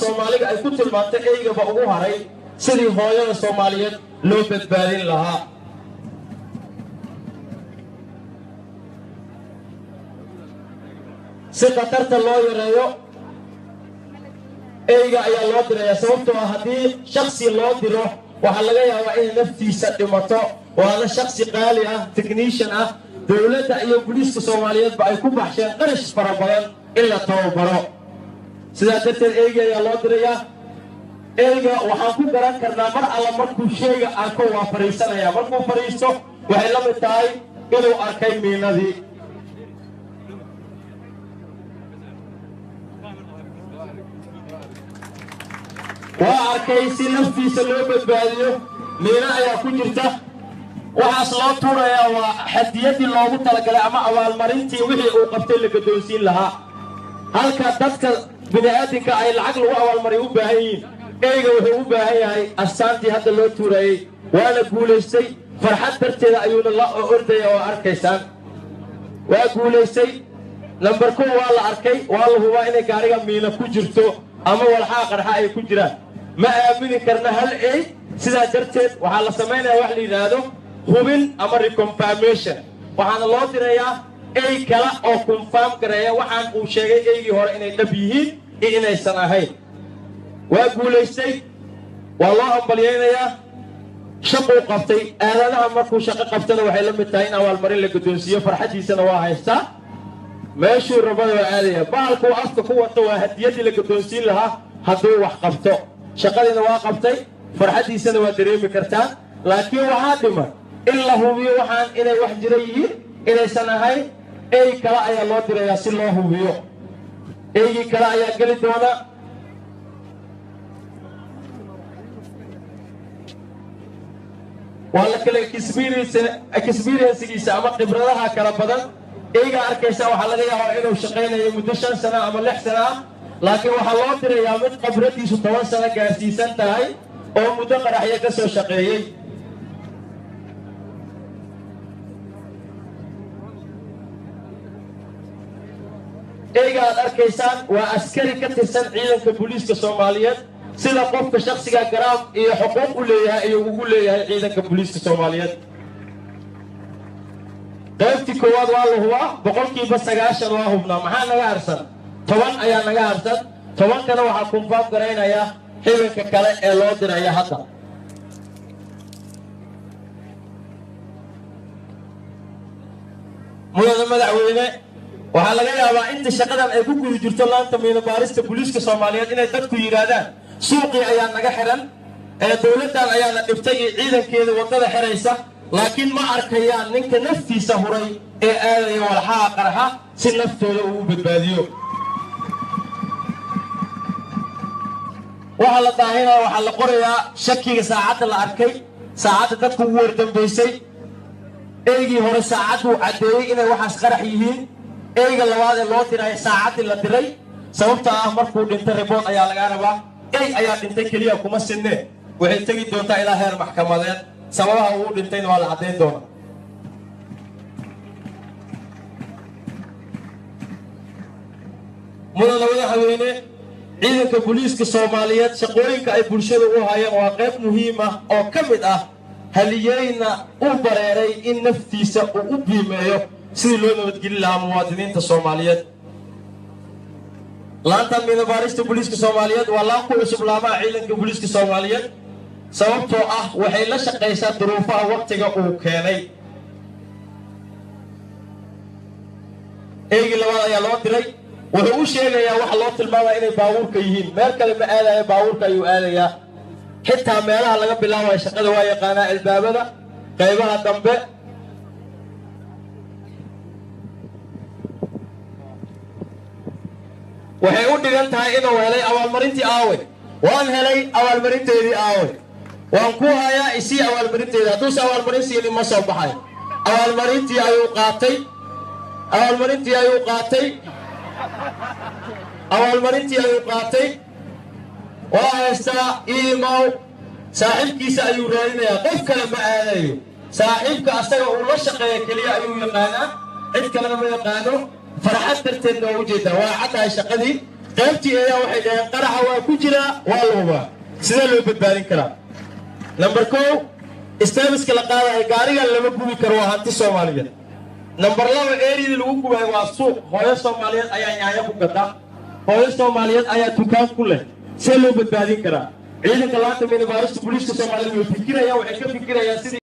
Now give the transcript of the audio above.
Soomaaliga ay ku tilmaantay eygaba ugu haray sidii hooyada Soomaaliyeed loo badbaadin lahaa. Si khatarta loo yareeyo, eyga ayaa loo dirayaa, sababtoo ah haddii shaksi loo diro, waxaa laga yaabaa inay naftiisa dhimato. Waana shaksi qaali ah, technician ah, dowladda iyo booliiska Soomaaliyeedba ay ku baxsheen qarash fara badan in la tababaro. Sidaa darteed eyga ayaa loo dirayaa. Eyga waxaan ku garan karnaa, mar alla markuu sheyga arko waa fadhiisanaya. Markuu fadhiisto, waxay la mid tahay inuu arkay miinadii. Waa arkay. Si naftiisa loo badbaadiyo, miino ayaa ku jirta. Waxaas loo tuurayaa waa hadiyadii loogu talagalay ama abaalmarintii wixii uu qabtay la gaddoonsiin lahaa. Halka dadka bini aadinka ay lacag lagu abaalmariyo u baahan yihiin, eyga wuxuu u baahan yahay astaantii hadda loo tuurayey. Waana guulaystay, farxad darteeda ayuuna la ordaya oo arkaysaan. Waa guulaystay. Number 1 waa la arkay, waa la hubaa inay gaariga miino ku jirto ama walxaa qarxa ay ku jiraan. Ma aamini karna hal ey. Sidaa darteed waxaa la samaynaya wax la yidhaahdo hubin ama reconfirmation. Waxaana loo dirayaa ey kale oo confirm gareeya waxaan uu sheegay eygii hore inay dhab yihiin iyo inaysan ahayn. Waa guulaystay, waa loo hambalyaynayaa, shaquu qabtay. Aadanaha markuu shaqo qabtana, waxay la mid tahay in abaalmarin la guddoonsiiyo. Farxaddiisana waa haystaa, meeshuu rabada waa aadaya. Bahalkuu afka ku wato waa hadiyaddii la guddoonsiin lahaa hadduu wax qabto. Shaqadiina waa qabtay, farxaddiisana waa dareemi kartaa, laakiin waxaa dhiman in la hubiyo waxaan inay wax jira yihiin, inaysan ahayn. Ey kale ayaa loo dirayaa si loo hubiyo. Eygii kale ayaa geli doona. Waa la kale experiencegiisa ama khibradaha kala badan. Eygaa arkaysa waxaa laga yaabaa inuu shaqaynayo muddo 5 sano ama 6 sano ah, laakiin waxaa loo dirayaa mid khibradiisu 10 sano gaarsiisan tahay oo muddo qaraxyo ka soo shaqeeyey. Eyga aad arkaysaan waa askari ka tirsan ciidanka booliiska Soomaaliyeed. Sida qofka shaksiga garaam iyo xuquuq u leeyahay ayuu ugu leeyahay ciidanka booliiska Soomaaliyeed. Qaybtii koowaad waa la hubaa, 90% waa hubnaa. Maxaa naga harsan? 10 ayaa naga harsan. 10-kana waxaa confirm garaynaya xibinka kale ee loo diraya hadda. Mudane madaxweyne, waxaa laga yaabaa inta shaqadan ay ku guda jirto laanta miino baarista booliiska Soomaaliyeed inay dadku yidhaahdaan suuqii ayaa naga xiran ee dowladdan ayaana dhibtay iyo ciidankeeda waddada xiraysa, laakiin ma arkayaan ninka naftiisa huray ee aadaya walxaha qarxa si naftooda uu u badbaadiyo. Waxaa la daahinaya, waxaa la qorayaa shakiga, saacadda la arkay, saacadda dadku ugu wardambaysay. Eygii hore saacadduu caddeeyey inay waxaas qarax yihiin. Eyga labaad ee loo diray, saacaddii la diray, sababta ah markuu dhintay report ayaa lagaa rabaa. Ey ayaa dhintay keliya kuma sinne, waxay tegi doontaa ilaa heer maxkamadeed. Sababaha uu dhintayna waa la caddayn doonaa. Mudane madaxweyne, ciidanka booliiska Soomaaliyeed shaqooyinka ay bulshada u hayeen waa qayb muhiim ah oo ka mid ah haliyeyna u bareeray in naftiisa uu u biimeeyo sidii loo nabadgelin lahaa muwaadiniinta Soomaaliyeed. Laanta miinabaarista booliiska Soomaaliyeed waa laan ku cusub laamaha ciidanka booliiska Soomaaliyeed, sababtoo ah waxay la shaqaysaa duruufaha waqtiga uu keenay. Eygii labaad ayaa loo diray. Wuxuu u sheegayaa waxa loo tilmaamaya inay baabuurka yihiin. Meel kale ma aadayo, baabuurka ayuu aadayaa. Xitaa meelaha laga bilaabayo shaqada waa yaqaanaa, albaabada qaybaha dambe. Waxay u dhigan tahay inuu helay abaalmarintii. Aaway? Waan helay abaalmarinteedii. Aaway? Waan ku hayaa, isii abaalmarinteedii. Hadduuse abaalmarin siinin, ma soo baxay. Abaalmarintii ayuu qaatay, abaalmarintii ayuu qaatay, abaalmarintii ayuu qaatay. Waa haystaa iimow. Saaxiibkiisa ayuu raadinayaa, qof kale ma aadayo. Saaxiibka asaga uu la shaqeeya keliya ayuu yaqaanaa, cid kalena ma yaqaano. Farxad darteedna waa ujeedaa, waa caddahay shaqadii. Qaybtii ayaa waxay dhaheen qaraxa waa ku jiraa, waa la hubaa, sidee loo badbaadin karaa? Number 1, steps-ka la qaadayo, gaarigan lama gubi karo, waa hanti Soomaaliyeed. Number 2, area-dii lagu gubayo waa suuq. Hooyo Soomaaliyeed ayaa yaanyo ku gata, hooyo Soomaaliyeed ayaa dukaan ku leh. See loo badbaadin karaa? Ciidanka laanta miinabaarista booliiska Soomaaliyeed way fikirayaan, waxay ka fikirayaan sidii